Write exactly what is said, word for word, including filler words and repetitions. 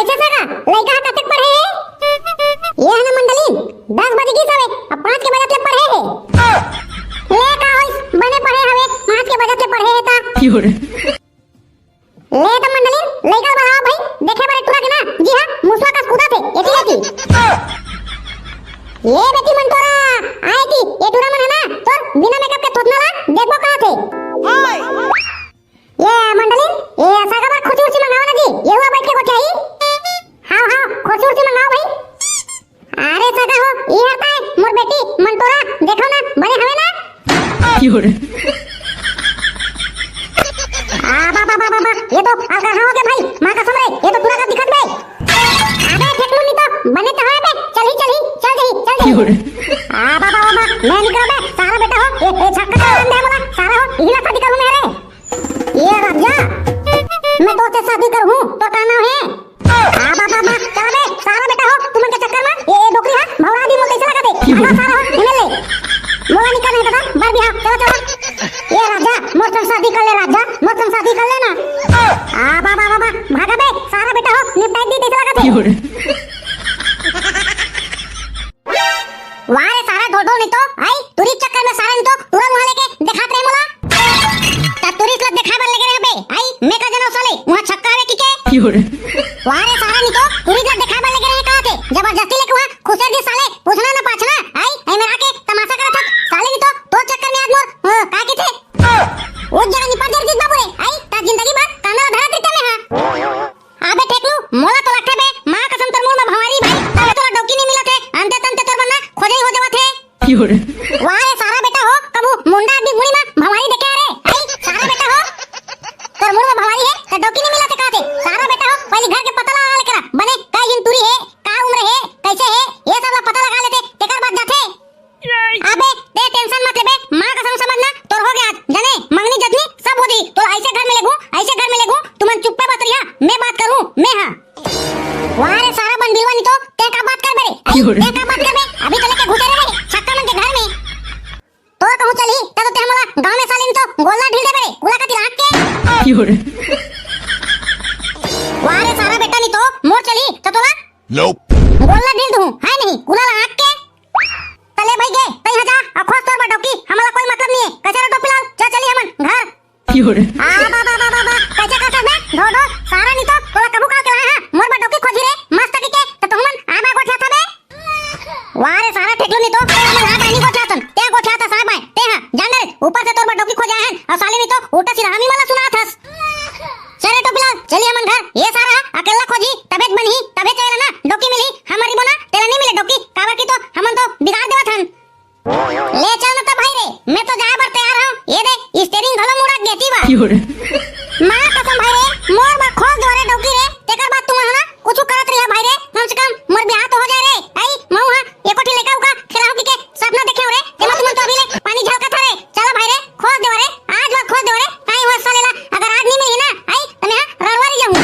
अच्छा सगा, लइका ह कतेक पढ़े हे? ये हे ना मंडलिन, दस बज गिस हवे, अब पाँच के बजत ले पढ़े हे। ले का होइस, बने पढ़े हवे, पाँच के बजत ले पढ़े हे त। ले त मंडलिन, लइका बढ़ाओ भाई, देखे बर ए टुरा के ना, जी हाँ, मुसवा कस कूदत हे, एती एती। ये बेटी मंटोरा, आए की, ए टुरा मन हे ना, तोर बिना मेकअप के थोथना ला देखबो कहत हे। ये मंडलिन, ये सगा बर खुसी उसी मंगाओ ना जी, ये हुआ बैठ के गोठियाही। हाँ, हाँ, खुसी उसी मंगाओ भाई। अरे सगा हो, ये हर काय, मोर बेटी मंटोरा, देखो ना, बने हवे ना? आ, बा, बा, बा, बा, बा, ये तो अलकरहा हो गे भाई, माँ कसम रे, ये तो पूरा का दिखत बे। अबे, फेंकलू नहीं तो, बने तो हवे बे, चल ही, चल ही, चल जही, चल जही। आ, बा, बा, बा, बा, मैं नहीं करूँ बे, सारा बेटा हो, ए, ए, छक्का का नाम दे बोला, सारा हो, इही ला शादी करूँ मैं रे। ये राजा, मैं तो से शादी करूँ, तो का नाम है? आ, बा, बा, बा, चला बे, सारा बेटा हो, तुमन के चक्कर में, ये, ये डोकरी हा, भौरा दी मोर कैसे लगा दे? भागो सारा हो, एमएलए। मोला निकल नहीं दादा, बर बिहाव, चलो, चलो। ये राजा, मोर संग शादी कर ले राजा, मोर संग शादी कर लेना। आ, बा, बा, बा, बा, भागा बे, सारा बेटा हो, निपटाई दी, कैसे लगा दे? वाह रे सारा ढोल ढोल नहीं तो, आई, टुरी चक्कर में सारा नहीं तो, टुरा मुहा लेके दिखात रहे मोला। त टुरी ला दिखाए बर लगे रहे बे, आई, मैं का जनव साले, वहाँ छक्का हवे की के? वाह रे सारा नहीं तो, टुरी ला दिखाए बर लगे रहे कहा थे, जबरदस्ती लेके वहाँ खुसेर दी साले, पूछना ना पाछना, आई, आई मेरा के तमाशा करत था, साले नहीं तो, तो चक्कर में आज मोर, अ, का की थे? वो जगह निपट दे रही बाबू रे, आई, ता जिंदगी भर कांदा धरा देते में हाँ। अबे ठेकलू, मोला तो लगथे बे, माँ कसम तोर मुड़ में भंवारी भाई, तबे तोला डौकी नहीं मिलत हे, अंते तंते तोर बन्ना खोजई हो जावत हे। वाह रे सारा बेटा हो, कभू मुंडा आदमी मुड़ी में भंवारी देखे रे? आई, सारा बेटा हो, तोर मुड़ में भंवारी हे, त डौकी नहीं मिलत हे कहत हे, सारा बेटा हो, पहली घर के पता लगा ले करा, बने, कई दिन टुरी हे, का उम्र हे, कैसे हे, ये सब ला पता लगा लेते, तेकर बाद जाथे। अबे, ते tension मत ले बे, माँ कसम समझना, तोर हो गया आज, जाने, मंगनी जतनी, सब हो दी, तो ऐसे घर में लेगू, ऐसे घर में लेगू, तुमन चुप्पे बतरिया, मैं बात करूँ, मैं हाँ। वाह रे सारा बन बिलवा नहीं तो, ते का बात कर बे रे? अरे, ते का बात कर बे? अभी तो लेके घुसे रहे, छक्का मन के घर में। तोर कहूँ चली, तब तो ते हमला गाँव में साले नहीं तो, गोला ढील दे बे रे, कुला का तिलाक के। वाह रे सारा बेटा नहीं तो, मोर चली, तो तोला Nope। गोला ढील दूँ, है नहीं, कुला ला आँख के। तले भाई गे, तई हा जा, अउ खोज तोर बर डौकी, हमला कोई मतलब नहीं है। कचरा टोपी लाल, चल चली हमन घर। आ, बा, बा, बा, बा, बा, कैसे कर सकबे? धो, धो, सारा नहीं तो, तोला कभू का के लाए हाँ, मोर बर डौकी खोजी रे, मस्त की के, तो तुमन आ बा गोठिया था बे। वाह रे सारा ठेकलू नहीं तो, ते हमन आ बा नहीं गोठिया थन, ते गोठिया था साहब आए, ते हाँ, जान दे, ऊपर से तोर बर डौकी खोज आए हैं, अउ साले नहीं तो, उल्टा सीधा हम ही मला सुना थस। चल रे टोपीलाल, चली हमन घर। ये सारा अकेला खोजी, तबे बनही, तबे चला ना, डौकी मिली, हमर ही बोना, तेला नहीं मिले डौकी, काबर की तो हमन तो बिगाड़ देवत हन। ले चल ना त भाई रे, मैं तो जाए बर तैयार हूँ। ये दे, steering घलो मुड़ा गेती बा। माँ कसम भाई रे, मोर बर खोज दो रे डौकी रे, तेकर बाद तुम ना कुछ करत रहिया भाई रे, कम से कम मोर बियाह तो हो जाए रे। आई, महू हा, एको ठी लइका उका खेलाहूँ कहिके सपना देखे हूँ रे, तेमा तुमन तो अभी ले पानी झलकत हरे। चला भाई रे, खोज देवा रे, आज वा खोज देवा रे, काई हुआ साले ला, अगर आज नहीं मिली ना, आई, त मैं हा रड़वारी जाहूँ।